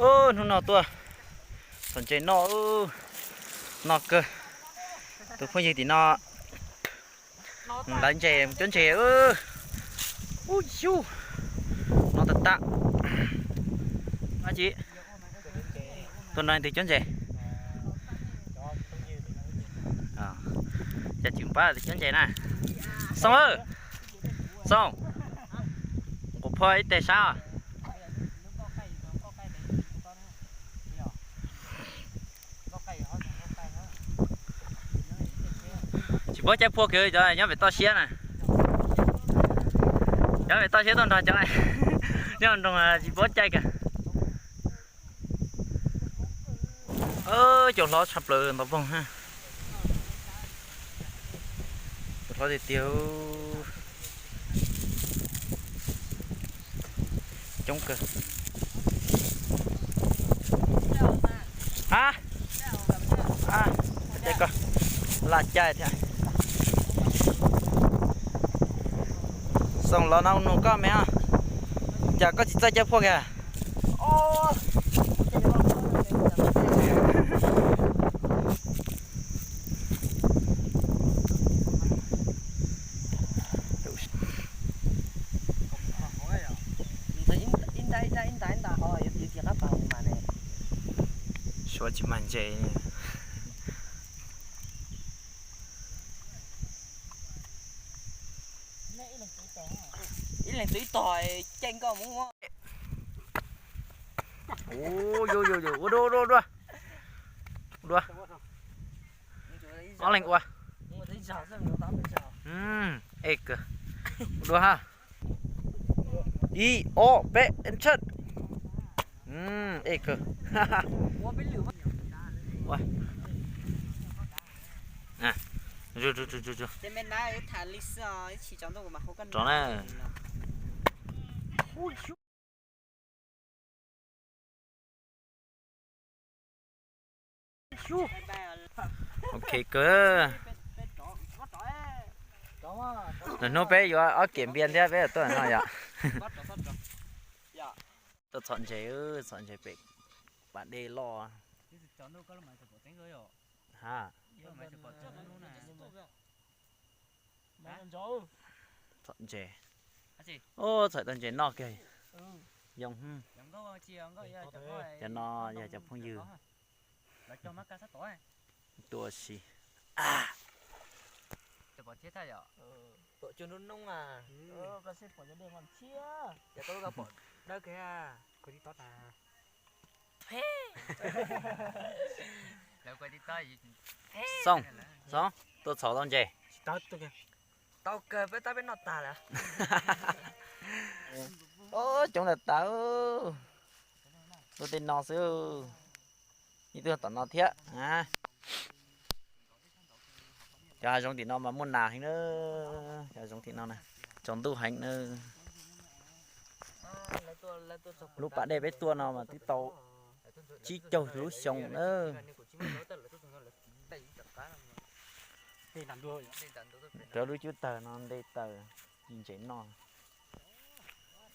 Hnub no tuaj txhom ntses noj, noj kawg. Tus phooj ywg tim no lawv ntses mus cuab ntses. Ub yub, no tag tag. Ab tsi, tuaj nrog leej twg cuab ntses? Cas tsis pab cuab ntses na? Xoo, Xoo, kuv phua ib teg sab. Tsis paub caij phua kiag, cov nyob pem toj siab na. Nyob pem toj siab tuaj nrog cov nyob nroog tsis paub caij kiag. Cov hlob tshaj plaws nto poog, cov hlob tiag tiag. Coob kawg. A, tej ko laj caij thiab. Xoo los no nug koj me, cas koj tsis txawj caij phua kiag? Suav tsis mag ntses. Ib leeg tus ib tog caij nkoj mus. Ua dua, ua dua, ua dua. Ob leeg ua. Ej kawg. Ua dua ha. Ib, ob, peb, action. Ej kawg. Rov na. Ok kawg. Lwm hnub peb yuav ob kem npias thiab peb tuaj no yom. Tuaj txhom ntses, txhom ntses pem pas dej loj. Ha. Txhom ntses. Ub, txhom tau ntses noj kiag. Yoo. Cov no yog cov phooj ywg. Tua si. Xoo, Xoo, tuaj txhom tau ntses. Tau kawg, peb tab peb noj tag lawm. Coob tas tas. Tuaj tej no xwb. Ib tug tom no thiab. Cov hav zoov tim no mas muaj nas heev na. Cov hav zoov tim no na, tsaus ntuj heev na. Lub pas dej peb tuaj no mas twb tau tsib caug lub xyoo na. Rau lub cub tawg no nte taws ntses noj.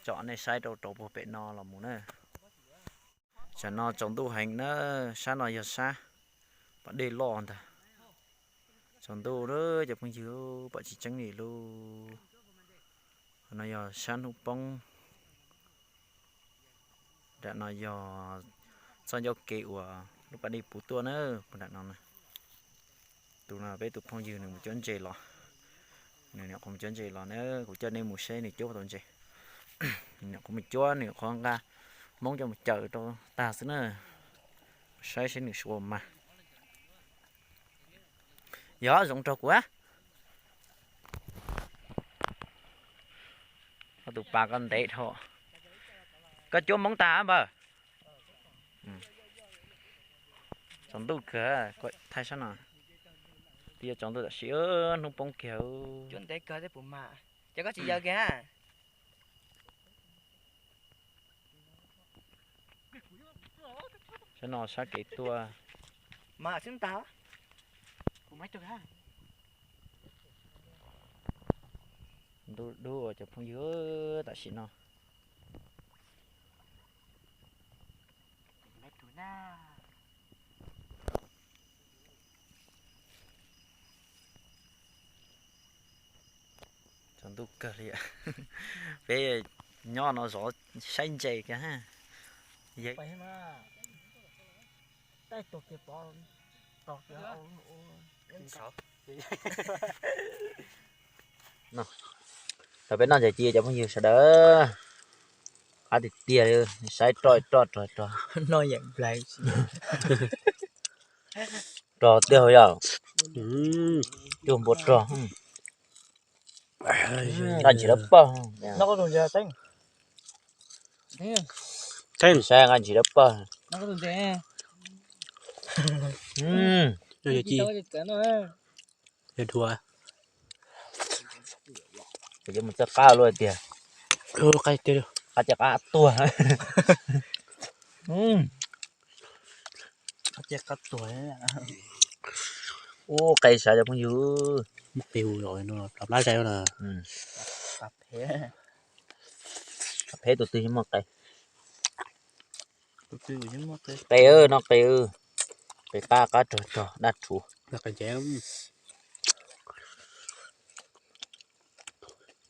Tsom nej saib rau rau puag pem no los mus na. Tam no tsaus ntuj heev na, sab no yog sab pas dej loj ntag. Tsaus ntuj lawm cov phooj ywg, pom tsis tseeb li lauj. Qhov no yog sab hnub poob. Nram no yog txoj ncauj kev uas lub pas dej puv tuaj na, puag nram no na. Tus no peb tus phooj ywg nws mus cuab ntses los, nws nyuam qhuav mus cuab ntses los na, kuv coj nej mus saib nws cuab puas tau ntses. Nws nyuam qhuav mus cuab, nws nyuam qhuav nqa Hmoob coj mus cawm rau tag xwb na. Saib seb nws suav mas. Yog zoov rau kuv. Koj tus pas koj ntev dhau. Koj cuab Hmoob tag npawg. Tsaus ntuj kawg, thaij sab no. Twb yuav tsaus ntuj tam sim hnub poob kiag. Cuab ntev kawg thiab puas mag, ces koj tsis yaws kiag ha. Sab no sab kev tuaj. Mag xwb ntag. Ntuj dub ua cov phooj ywg tam sim no. Tsaus ntuj kawg li, peb nyob no zov saib ntses kiag. Thaum peb noj ntses ci cov phooj ywg sawv daws, qab tiag tiag li, saib roj roj rog rog, noj yeem nplai rog tiag yog, cuag npua rog. Nqa ntses dawb paug, saib nqa ntses dawb paug. Yuav mus txawj qab luaj tiag, qab ces qab tuag. Ub, qe sav cov phooj ywg. Muaj qe hu zos no, plab zais na. Qab phem tus twg yeej muaj qe. Qe, noj qe, qe qab qab rog rog daj rhuv.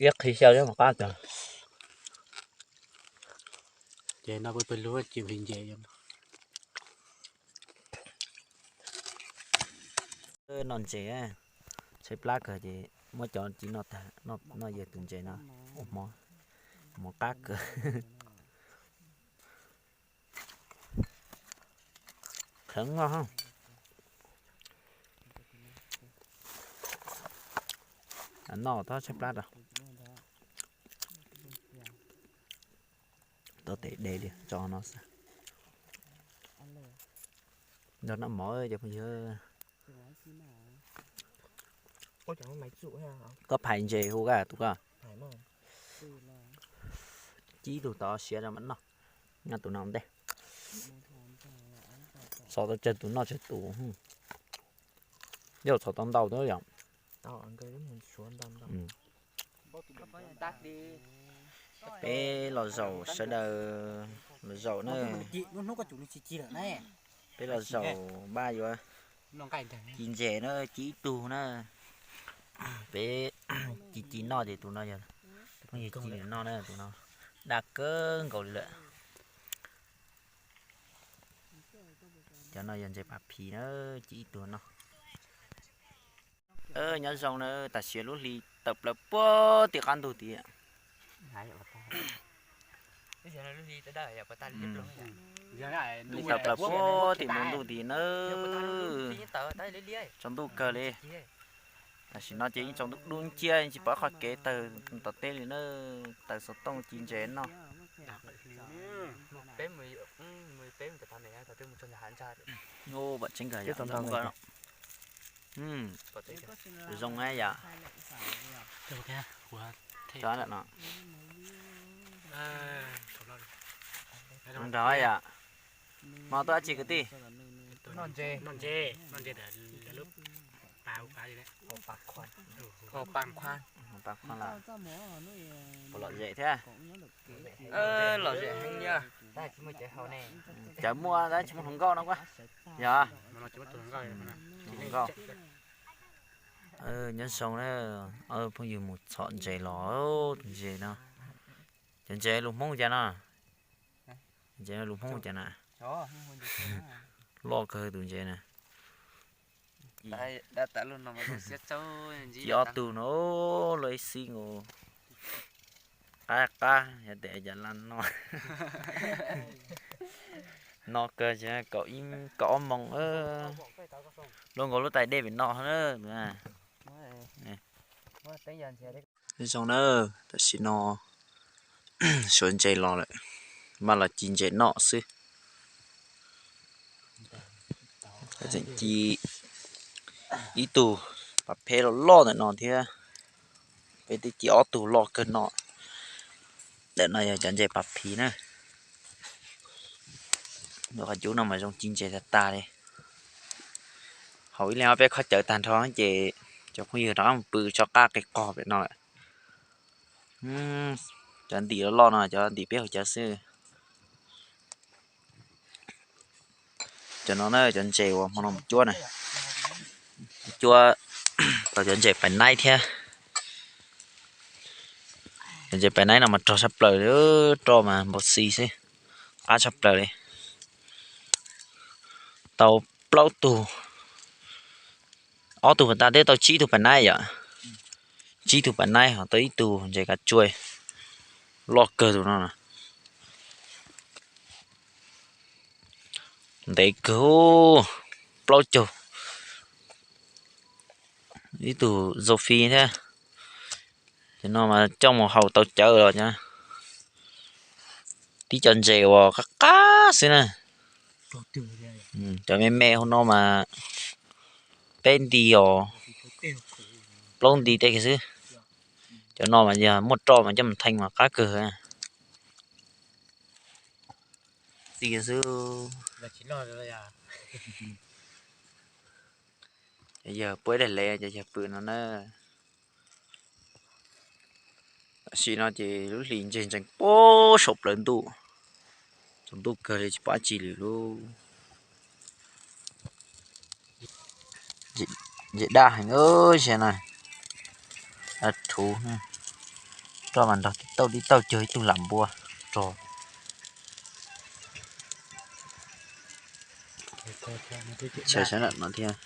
Iab qhi xyaw thiab mas qab kawg. Ces no pw pawg lug tsis nqhis ntses. Noj ntses, tshaib plab kawg ces muab cov ci noj tag, noj yawg tus ntses no, ua hmo, hmo qab kawg. Kheev noj. Noj tau tshaib plab rau. Tau tes de li tso no xwb. Nrog noj mov cov phooj ywg. Koj phais ntses hu koj tus koj. Ci ib tug tod siav rau mam noj. Noj tus no ntej. Txhos tau tsawg tus noj tsawg tus. Yog txhos tau ntau xwb yom. Peb los zaum sawv daws los zaum na. Peb los zaum npaj yuav ci ntses na, ci ib tug na. Peb ci ci noj ces tus no yog phooj ywg ci nws noj na, tus no daj kawg nkaus li lawm. Cov no yog ntses pas phis na, ci ib tug noj. Nyob zoo na, tam sim lub hli tawm plaws puag tim qab ntug tid. Hli tawm plaws puag tim mus ntuj tid na. Tsaus ntuj kawg li. Tam sim no ces yeej tsaus ntuj dub nciab, tsis pom qhov kev tawg tom teb li na. Tawg xov tooj ci ntses noj. Pom tseeb kawg, zoo yom. Nrog yom, hmo tuaj dab tsi kwv tij? Noj ntses. Pab lom zem thiab. Lom zem heev yog. Cov muaj tab tsis muaj hluas nkauj no kuj yog. Hluas nkauj. Nyob zoo na, phooj ywg mus txhom ntses los, tus ntses no, cov ntses lus Hmoob cas no? Ntses lus Hmoob cas na? Loj kawg tus ntses na. Ci ob tug no, luaj ib xib nkaus. Qab qab yog tias cas laj no. No kawg, kaum ib kaum ob moos, luaj nkaus lub tais dej pem no na. Zoo na, tam sim no suav ntses los lawm, mam los ci ntses noj xwb. Tseem ci ib tug pas pheb loj loj ntawm no thiab. Peb twb ci ob tug loj kawg no. Ntawm no yog cov ntses pas phis na. Qhov cub no mas zoo ci ntses tag tag li. Haus ib leeg ob peb khob cawv tag nrho ces cov phooj ywg rov qab mus pw tso qab qe qog pem no lawm. Cov ntim loj loj no cov ntim peb haus cawv xwb. Cov no na, cov ntses uas hmo no mus cuab na, cuab tau cov ntses pais naib thiab. Cov ntses pais naib no mas rog tshaj plaws li, roj mas npau xi xwb, qab tshaj plaws li. Tau plaub tug, ob tug pas tas thiab tau tsib tug pais naib yom. Tsib tug pais naib ho tau ib tug ntses kav tsua loj kawg tus no na. Ntev kawg, plaub caug, ib tug zau fi thiab. Cov no mas coj mus haus tau cawv los tib co ntses uas qab qab xwb na. Cov me me hauv no mas peb nti os, plaub nti tej kiag xwb. Cov no mas yog muaj roj mas coj mus theej mas qab kawg. Txi xwb. Cov yawg puab ib daim le cov yawg pw no na. Tam sim no ces lub hlis ntseg ntsees puag saum plawv ntuj, tsaus ntuj kawg li tsis pom dab tsi li lub. Ntses daj heev sia na. Daj rhuv, roj mas nrog tib tauj tib tauj cuag ib tug lam npua rog. Saib sawv daws no thiab.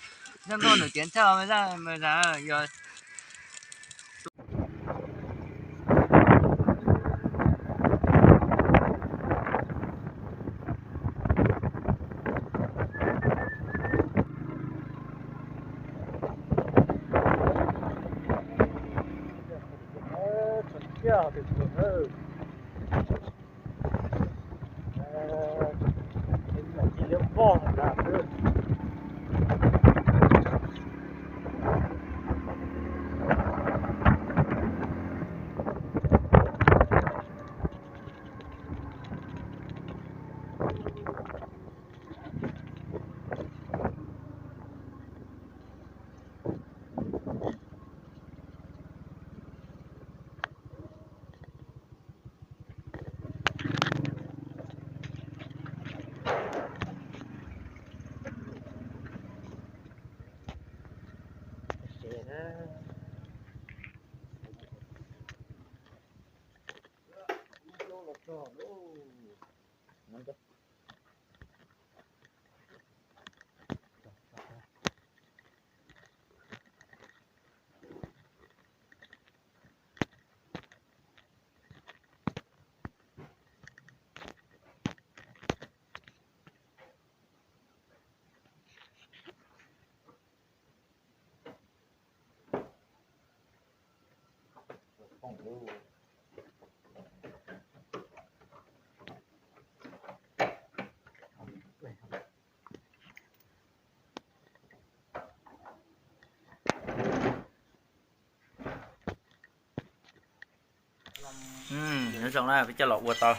Nyob zoo na, peb coj los ua tau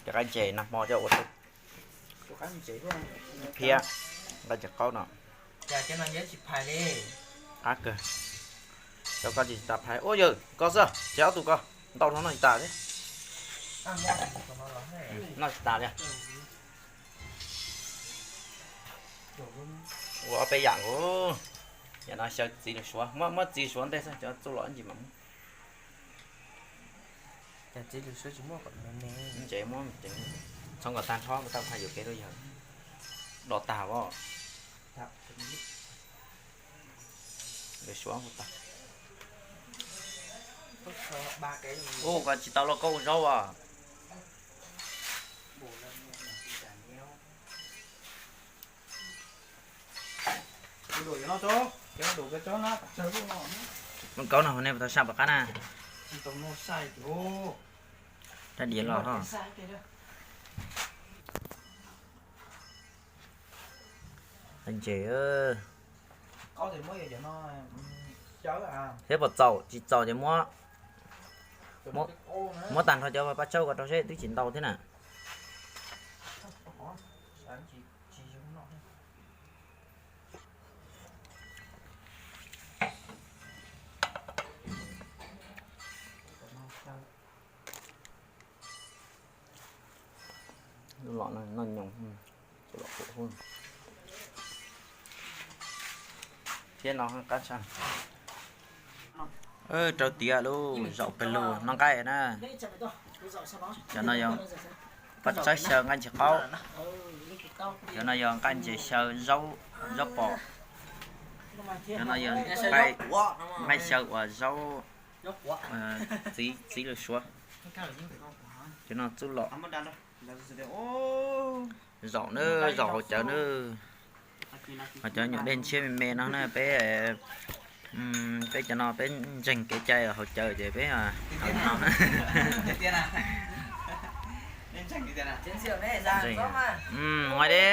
cov qaib ntses nag hmo coj ua tau phiab, qaib ntses qaub no. Qab kawg. Cov ko tsis tas phais. Ua yawg ko xwb, tsev ob tug ko ntau no noj tsis tas thiab. Noj tsis tas li. Ua ob peb yam nkaus. Yam no xyaw txiv lws suav, muab txiv suav ntej xwb, cov txuj lom ntsis mam muab. Txiv lws suav tsis muaj kom me me. Ntses muab txhoov kom tag nrho, tau phais yuam kev rau yawg. Dom tag os. Lws suav tag. Ua ko tsis tau los koj ua zaub as. Lub kaub no nej puas tau saj puas qab na? Rab diav los ho. Ntses thiab puas txaus, tsis txaus ces muab, muab tag nrho cov paj tsawb ko rau seb twb tsis ntau thiab na. Lub los no noj nyoos. Thiab no qab tshaj. Rau tiav lub zaum pes lug noj nqaij na. Cov no yog paj tsawb xyaw nqaij ntses qaub. Cov no yog nqaij ntses xyaw zaub, zaub pom. Cov no yog nqaij xyaw uas zaub txiv, txiv lws suav. Cov no txuj lom. Zaum na, zaum haus cawv na. Ho cov nyuam dej ntshiab me me no na peb, peb cov no peb ntseeg kev cai haus cawv ces peb haus no. Ntseeg, ua li.